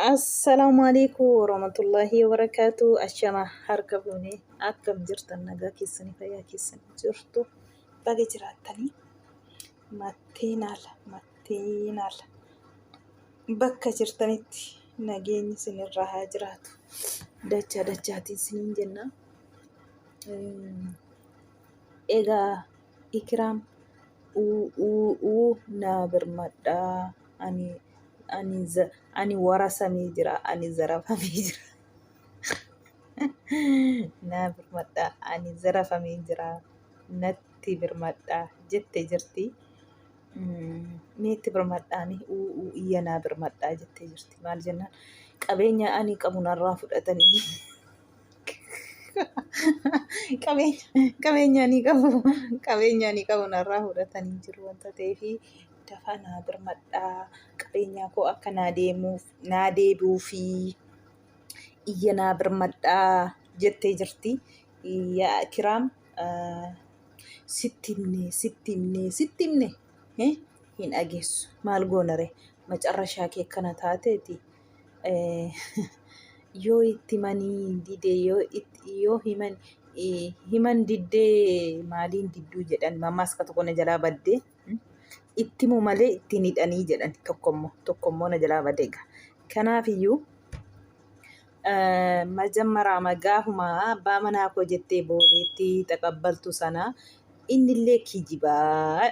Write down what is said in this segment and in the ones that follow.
Assalaamu alaikum warahmatullahi wabarakaatu. Ashama harka fuunee akkam jirtan nagaa keessanii fayyaa keessanii jirtu baga jiraattanii matteen ala matteen ala bakka jirtanitti nageenyi isinirraa haa jiraatu dachaa dachaatiin isiniin jenna. Egaa Ikiraam uu uu uu naa birmadhaa ani ani ani warasamee jira ani zarafamee jira naa birmadhaa ani zarafamee jira natti birmadhaa jette jirti. Meetti birmadhaa mee uu uu iyya naa birmadhaa jettee jirti. Maal jennaan qabeenya ani qabu narraa fudhatanii qabeenya qabeenya ani qabu qabeenya ani qabu narraa fudhatanii jiru wanta ta'eef dafaa naa birmadhaa qabeenyaa koo akka naa deemuuf naa deebi'uufi iyya naa birmadhaa jettee jirti. Yaa Kiraam sitti himne sitti himne sitti himne hin dhageessu maal goonare macarrashaa kee akkana taateeti. Yoo itti himanii dide yoo itti yoo himan himan diddee maaliin didduu jedhan mammaaska tokko na jalaa baddee itti himu malee ittiin hidhanii jedhan tokkommoo tokkommoo na jalaa badee egaa. Kanaafiyyuu majammaraama gaafuma abbaa manaa koo jettee booleetti taqabbaltu sana innillee kijibaa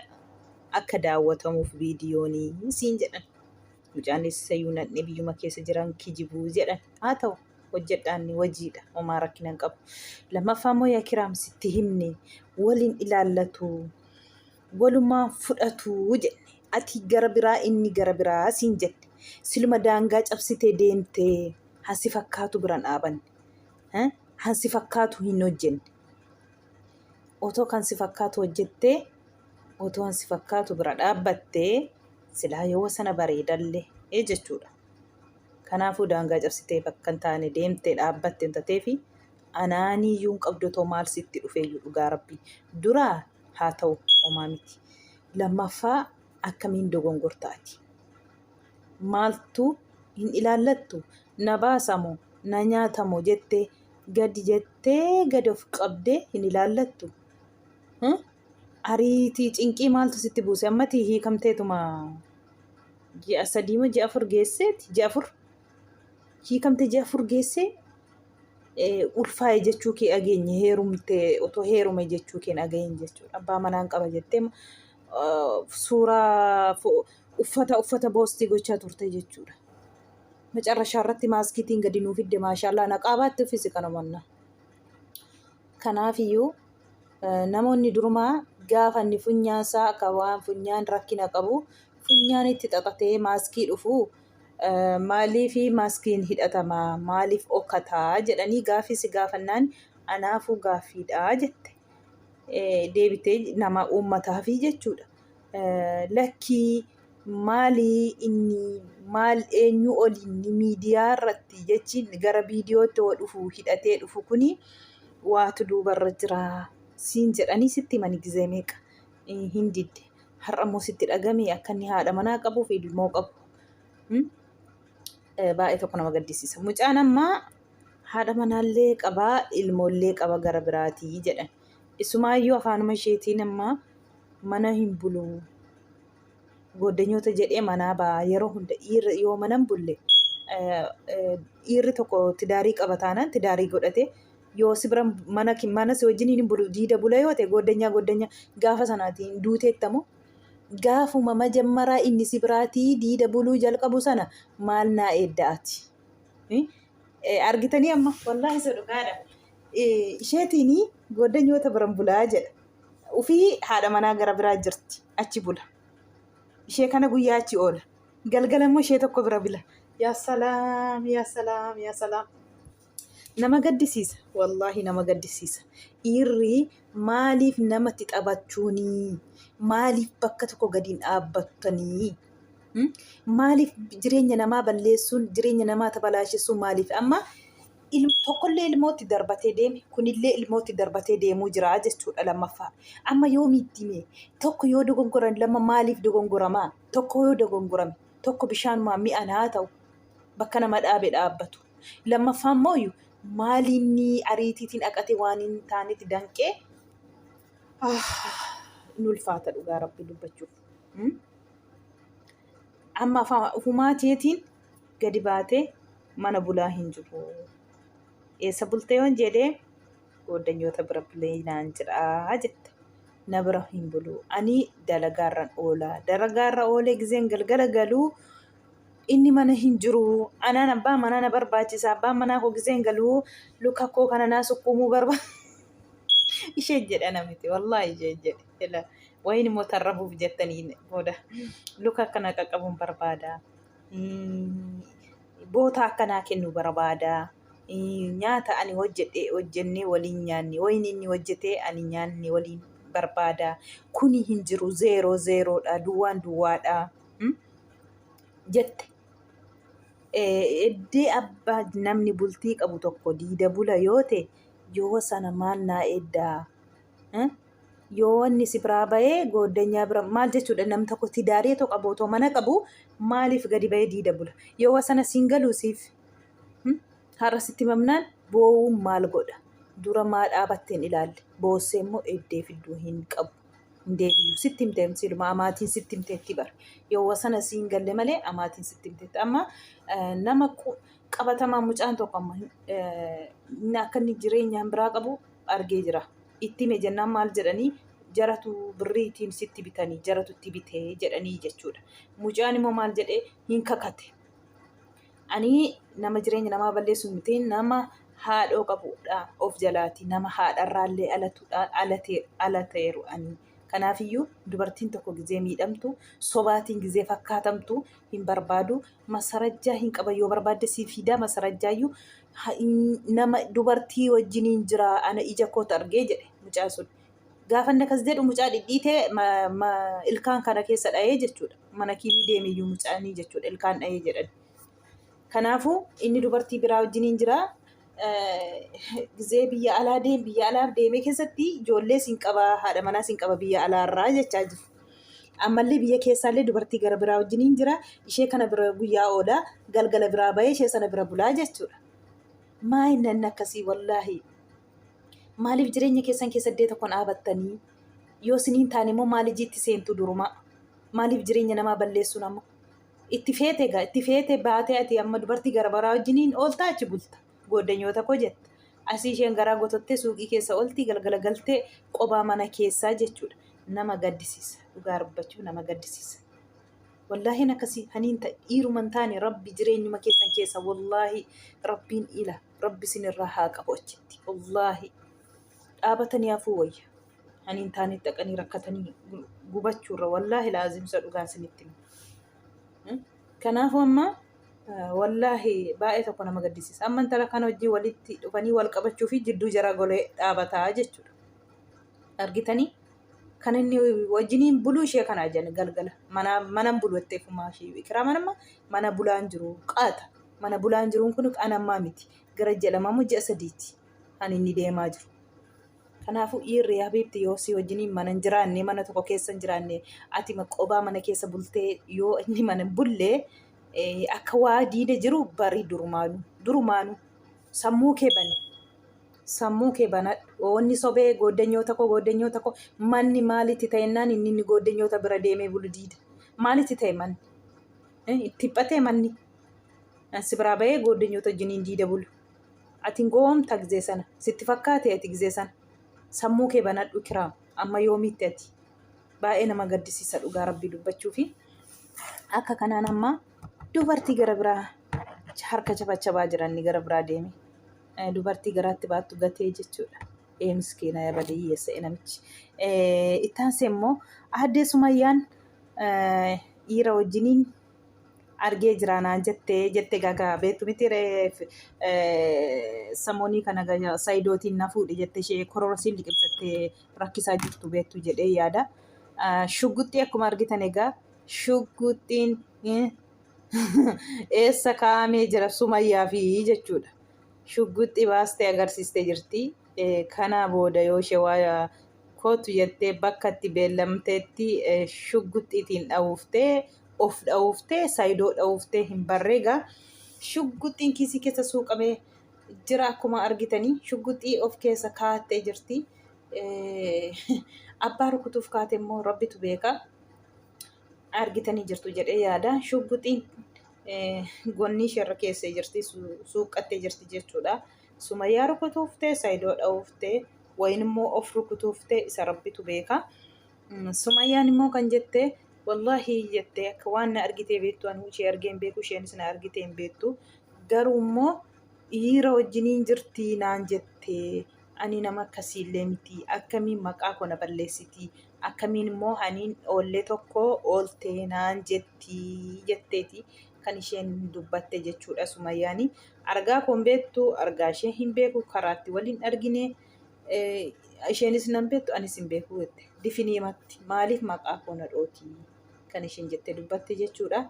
akka daawwatamuuf viidiyoonii siin jedhan. Mucaan eessayyuu nadhee biyyuma keessa jiran kijibuu jedhan. Haa ta'u hojjedhaan wajiidha homaa rakkina hin qabu. Lammaffaa immoo yaa kiraam sitti himne waliin ilaallatu walumaan fudhatu jenne. Ati gara biraa inni gara biraa siin jenne. Siluma daangaa cabsitee deemtee hansi fakkaatu biran dhaabanne. Hansi fakkaatu hin hojjenne. Otoo kan si fakkaatu hojjettee otoo an si fakkaatu bira dhaabbattee silaa yoo sana bareedalle ee jechuudha. Kanaafuu daangaa cabsitee bakka hin taane deemtee dhaabbatte hin tateefi anaaniiyyuu hin qabdu otoo maal sitti dhufeeyyuu dhugaa rabbii. Dura haa ta'u homaa miti. Lammaffaa akkamiin dogongorta ati? Maaltu hin ilaallattu? Na baasa moo na nyaata moo jettee gadi jettee gadi of qabdee hin ilaallattu? Ariitii cinqii maaltu sitti buuse? Ammati hiikamteetuma ji'a 3 moo ji'a 4 geesseeti? Ji'a 4 hiikamte ji'a 4 geessee ulfaa'e jechuu kee dhageenye heerumte otoo heerume jechuu kee dhageenye jechuudha. Abbaa manaan qaba jettee suuraa uffata uffata boostii gochaa turte jechuudha. Macarrashaa irratti maaskiitiin gadi nuu fidde maashaallaa naqaabaatti uffisi kanumanna. Kanaafiyyuu namoonni durumaa gaafa inni funyaan isaa akka waan funyaan rakkina qabu funyaan itti xaxatee maaskii dhufu maaliif maaskiin hidhatama maaliif okataa jedhanii gaaffii si gaafannaan anaafuu gaaffiidha jette. Deebitee nama uummataafi jechuudha. Lakkii maali inni maal eenyu oli inni miidiyaa irratti jechi gara viidiyootti hoo dhufu hidhatee dhufu kuni waatu duubarra jira siin jedhanii sitti himani gizee meeqa hin didde har'a immoo sitti dhagame akka inni haadha manaa qabuu fi ilmoo qabu baay'ee tokko nama gaddisiisa mucaan ammaa haadha manaallee qabaa ilmoollee qaba gara biraatii jedhan isumaayyuu afaanuma isheetiin amma mana hin bulu gooddanyoota jedhee manaa ba'a yeroo hunda dhiirri yoo mana hin bulle dhiirri tokko tidaarii qaba taanaan tidaarii godhate yoo si bira mana mana si wajjin hin bulu diida bula yoo ta'e gooddanyaa gooddanyaa gaafa sanaatiin duuteettamoo gaafuma majammaraa inni si biraatii diida buluu jalqabu sana maal naa eedda ati argitanii amma wallaahi isa dhugaadha isheetiin gooddanyoota biran bulaa jedha Ufii haadha manaa gara biraa jirti. Achi bula. Ishee kana guyyaa achi oola. Galgala immoo ishee tokko bira bila. Yaa salaam, yaa salaam, yaa salaam. Nama gaddisiisa. Wallaahi nama gaddisiisa. Dhiirri maaliif namatti taphachuuni? Maaliif bakka tokko gadi hin dhaabbattanii? Maaliif jireenya namaa balleessuun, jireenya namaa tabalaashessuun maaliif? Amma tokkollee ilmootti darbatee deeme kunillee ilmootti darbatee deemuu jira jechuudha lammaffaa. Amma yoomiitti mee tokko yoo dogongoran lama maaliif dogongoramaa? Tokko yoo dogongorame tokko bishaanumaan mi'aan haa ta'u. Bakka nama dhaabe dhaabbatu. Lammaffaa immoo maalinni ariitiitiin dhaqate waan hin taanetti danqee hin ulfaata dhugaa rabbi dubbachuuf. Amma ofumaa keetiin gadi baatee mana bulaa hin jiru. Eessa bultee yoon jedhee gooddanyoota bira bulee naan jedhaa jette. Na bira hin bulu. Ani dalagaarran oola. Dalagaarra oolee gizeen galgala galuu inni mana hin jiru. Anaan abbaa manaa na barbaachisa. Abbaan manaa koo gizeen galuu luka koo kana naa sukkuumuu barbaada. Isheen jedha namiti. Wallaahi isheen jedhe. Ila wayin immoo tarrabuuf jettanii booda luka akkana qaqqabuun barbaada. Boota akkanaa kennu barbaada. Nyaata ani hojjedhe hojjennee waliin nyaanne wayin inni hojjetee ani nyaanne waliin barbaada. Kuni hin jiru zeeroo zeeroodha duwwaan duwwaadha. Jette. Eddee abbaa namni bultii qabu tokko diida bula yoo ta'e yoo sana maal naa eddaa? Yoo wanni si biraa bahee gooddanyaa bira maal jechuudha nam tokko tidaarii otoo qabu otoo mana qabu maaliif gadi bahee diida bula? Yoo sana siin galuu siif har'a sitti mamnaan boo'uun maal godha? Dura maa dhaabatteen ilaalle boossee immoo eddee fidduu hin qabu. Hin deebi'u sitti himte siluma amaatiin sitti himteetti bara. Yoo sana siin galle malee amaatiin sitti himteetti. Amma nama qabatamaa mucaan tokko amma inni akka inni jireenyaan biraa qabu argee jira. Itti hime jennaan maal jedhanii jaratu birriitiin sitti bitanii jaratu itti bitee jedhanii jechuudha. Mucaan immoo maal jedhee hin kakate. Ani nama jireenya namaa balleessu miti nama haadhoo qabudha of jalaati nama haadharraallee alatudha alateeru ani. Kanaafiyyuu dubartiin tokko gizee miidhamtu sobaatiin gizee fakkaatamtu hin barbaadu masarajjaa hin qaban yoo barbaadde sii fidaa masarajjaayyuu nama dubartii wajjiniin jira ana ija koota argee jedhe mucaa sun. Gaafa inni akkas jedhu mucaa dhidhiitee ilkaan kana keessa dha'ee jechuudha. Mana kiimii deemeyyuu mucaanii jechuudha ilkaan dha'ee jedhan. Kanaafuu inni dubartii biraa wajjiniin jira. Gizee biyya alaa deem biyya alaa deemee keessatti ijoollee siin qaba haadha manaa siin qaba biyya alaarraa jechaa jiru. Ammallee biyya keessaallee dubartii gara biraa wajjiniin jira. Ishee kana bira guyyaa oola galgala biraa bahee ishee sana bira bulaa jechuudha. Maa inni inni akkasii wallaahi. Maaliif jireenya keessan keessa iddoo tokkoon dhaabattanii? Yoo isiniin taane immoo maal ijiitti seentu durumaa? Maaliif jireenya namaa balleessuun amma? Itti feete egaa itti feete baatee ati amma dubartii gara baraa wajjiniin ooltaa achi bulta. Gooddanyoota koo jetta. Asii isheen garaa gotottee suuqii keessa ooltii galgala galtee qobaa mana keessaa jechuudha. Nama gaddisiisa. Dhugaa dubbachuuf nama gaddisiisa. Wallaahiin akkasii haniin ta'e dhiiruma hin taane rabbi jireenyuma keessan keessa wallaahi rabbiin ila rabbi isinirraa haa qabu achitti wallaahi dhaabatanii hafuu wayya. Ani hin taanetti dhaqanii rakkatanii gubachuurra wallaahi laazimsa dhugaa isinitti hima. Kanaafuu amma wallaahi baay'ee tokko nama gaddisiisa. Amma intala kana wajjin walitti dhufanii wal qabachuu fi jidduu jara golee dhaabataa jechuudha. Argitanii kan inni wajjiniin buluu ishee kana jedhan galgala mana manan bulu jettee fumaa ishee ikiraa mana mana bulaan jiru qaata mana bulaan jiruun kun qanammaa miti gara jedhamamu ji'a sadiiti kan inni deemaa jiru. Kanaafuu dhiirri habiibti yoo si wajjiniin mana hin jiraanne mana tokko keessa hin jiraanne ati qobaa mana keessa bultee yoo inni mana hin bulle akka waa diida jiru bari durumaanu durumaanu sammuu kee bani sammuu kee banadhu wanni sobee gooddanyoota koo gooddanyoota koo manni maalitti ta'ennaan inni inni gooddanyoota bira deemee bulu diida maalitti ta'e manni itti dhiphatee manni si biraa bahee gooddanyoota wajjiniin diida bulu. Ati hin gowwoomta gizee sana. Sitti fakkaate ati gizee sana. Sammuu kee banadhu kiraam. Amma yoomiitti ati. Baay'ee nama gaddisiisa dhugaa rabbii dubbachuu fi akka kanaan amma dubartii gara biraa harka chabachabaa jiran gara biraa deeme. Dubartii garaatti baattu gatee jechuudha. Ee miskiina ya badii hiyyeessa namichi. Ittaansee immoo aaddee Sumayyaan dhiira wajjiniin argee jira naan jette jette gagaa beektu miti reef samoonii kana saayidootiin na fuudhi jette ishee kororosiin liqimsattee rakkisaa jirtu beektu jedhee yaada. Shugguxxii akkuma argitan egaa shugguxxiin eessa kaa'amee jira sumayyaa fi jechuudha. Shugguxxii baastee agarsiistee jirti. Kana booda yoo ishee waa kootu jettee bakka itti beellamteetti shugguxxiitiin dhawuuftee of dhawuuftee saayidoo dhawuuftee hin barree egaa. Shugguxiin kiisii keessa suuqamee jira akkuma argitanii shugguxii of keessa kaa'attee jirti. Abbaa rukutuuf kaate immoo rabbitu beeka. Argitanii jirtu jedhee yaada. Shugguxiin gonnii isheerra keessee jirti suuqqattee jirti jechuudha. Sumayyaa rukutuuf ta'e Saayidoo dha'uuf ta'e wayin immoo of rukutuuf ta'e isa rabbitu beeka. Sumayyaan immoo kan jette wallaahi jette akka waan na argitee beektu anuu ishee argee hin beeku isheenis na argitee hin beektu garuu immoo dhiira wajjiniin jirti naan jette ani nama akkasiillee miti akkamiin maqaa koo na balleessiti akkamiin immoo aniin oollee tokko ooltee naan jetti jetteeti kan isheen dubbatte jechuudha Sumayyaani argaa koo hin beektu argaa ishee hin beeku karaatti waliin argine Isheenis nan beektu anis hin beeku jette. Difiniimatti maaliif maqaa koo na dhooti kan isheen jettee dubbatte jechuudha.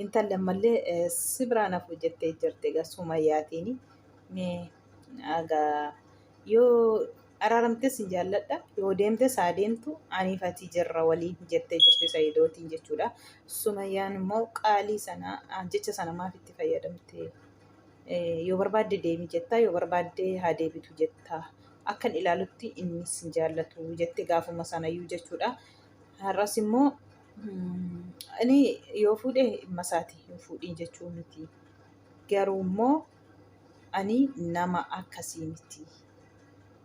Intalli ammallee si biraan hafu jettee jirti egaa Sumayyaatiin. Mee egaa yoo araaramtes hin jaalladha yoo deemtes haa deemtu aniif ati jirra waliin jettee jirti Sayidootiin jechuudha. Sumayyaan immoo qaalii sana jecha sana maaf itti fayyadamte? Yoo barbaadde deemi jetta, yoo barbaadde haa deebitu jetta. Akkan ilaalutti innis hin jaallatu jette gaafuma sanayyuu jechuudha. Har'as immoo inni yoo fuudhe dhimma isaati hin fuudhiin jechuu miti. Garuu immoo ani nama akkasii miti.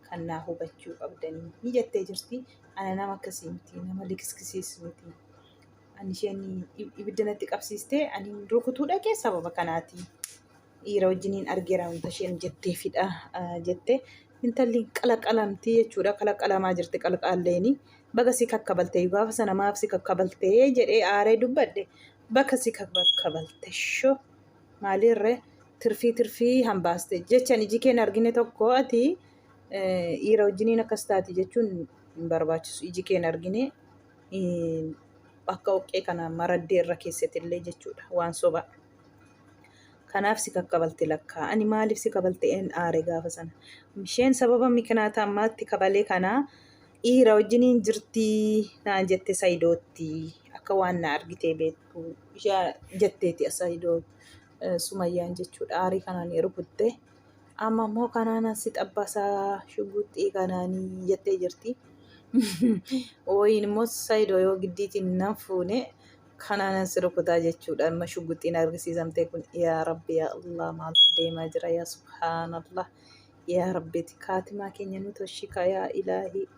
Kan naa hubachuu qabdanii ni jettee jirti. Ana nama akkasii miti, nama likiskisiis miti. Ani isheen ibidda natti qabsiistee ani rukutuu dhaqee sababa kanaati. Dhiira wajjiniin argeera wanta isheen jetteefidha jette. Intalli qalaqalamti jechuudha. Qalaqalamaa jirti qalqaalleeni. Baga si kakkabalte gaafa sana maaf si kakkabaltee jedhee aaree dubbadhe. Bakka si kakkabalte shoo maalirree tirfii tirfii hambaaste jechan iji keen argine tokko ati dhiira wajjiniin akkas taati jechuun hin barbaachisu. Iji keen argine akka dhoqqee kana maraddee irra keessetillee jechuudha waan sobaa. Kanaaf si kakkabalte lakkaa. Ani maaliif si kabalte een aare gaafa sana. Isheen sababa mikinaata ammaatti kabalee kanaa dhiira wajjiniin jirti naan jette Sayidootti akka waan na argitee beektu ishee jetteeti Sayidoo Sumayyaan jechuudha. Aarii kanaan rukutte. Amma immoo kanaan si xabbasaa shuguxii kanaanii jettee jirti. Wayiin immoo Sayidoo yoo giddiitiin nan fuune kanaanan si rukutaa jechuudha. Amma shuguxiin argisiisamtee kun yaa Rabbi yaa Allah maaltu deemaa jira yaa subhaanallah yaa Rabbiiti kaatimaa keenya nu toshika yaa ilaahii.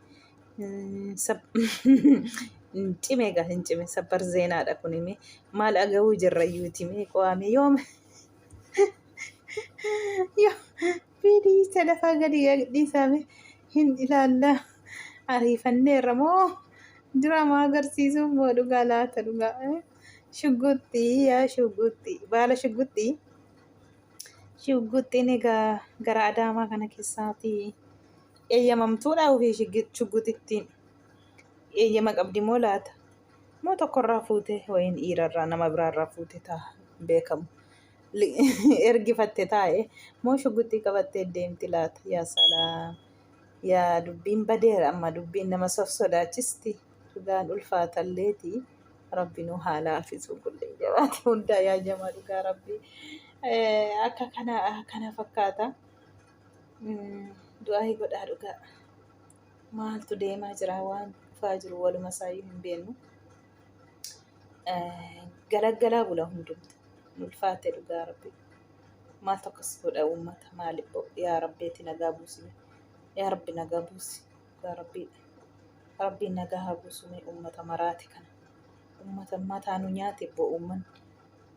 Hin cime egaa hin cime sabbar zeenaadha kun hime maal aga'uu jirra iyyuuti mee qo'ame yoom Yoo viidiyicha lafaa gadi gadhiisame hin ilaalla. Ariifanneerra moo diraamaa agarsiisuun moo dhugaa laata dhugaa. Shugguxxii yaa shugguxxii baala shugguxxii. Shugguxxiin egaa gara Adaamaa kana keessaati eeyyamamtuudha ofii shugguxittiin. Eeyyama qabdi moo laata? Moo tokkorraa fuute wayiin dhiirarraa nama biraarraa fuute ta'a hin beekamu. Ergifatte taa'e moo shugguxxii qabattee deemti laata? Yaa salaam. Yaa dubbiin badeera amma dubbiin nama sodaachisti. Dhugaan ulfaatalleeti. Rabbi nu haa laafisu kullee jabaate hundaa yaa jamaa dhugaa rabbi. Akka kana kana fakkaata. Du'aa godhaa dhugaa. Maaltu deemaa jira waan dhufaa jiru waluma isaayyuu hin beeknu. Galaggalaa bula hundumtu. Ulfaate dhugaa rabbi. Maaltu akkas godha uummata maaliif yaa rabbeeti nagaa buusi. Yaa rabbi nagaa buusi. Dhugaa rabbii. Rabbiin nagaa haa buusu mee uummata maraate kana. Uummata mataa nu nyaate bo uummanni.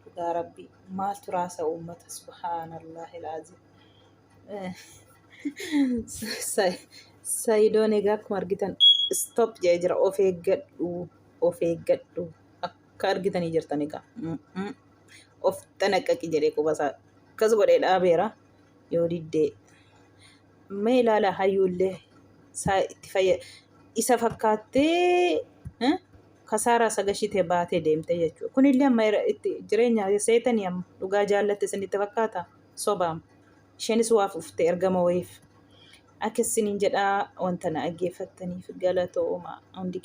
Dhugaa rabbii maaltu raasa uummata subhaanallahi alazim. Sayidoon egaa akkuma argitan stop jedhee jira of eeggadhu of eeggadhu akka argitanii jirtan egaa of xanaqqaqi jedhee quba isaa akkas godhee dhaabeera yoo diddee mee ilaala hayyuullee isaa itti fayya isa fakkaattee kasaaraa isa gashitee baatee deemte jechuudha. Kunillee amma itti jireenya seetanii amma dhugaa jaallatte isinitti fakkaata sobaam. Isheenis waa afuufte ergama wayiif. Akka isiniin jedhaa wanta na dhaggeeffattaniif galatooma hundi.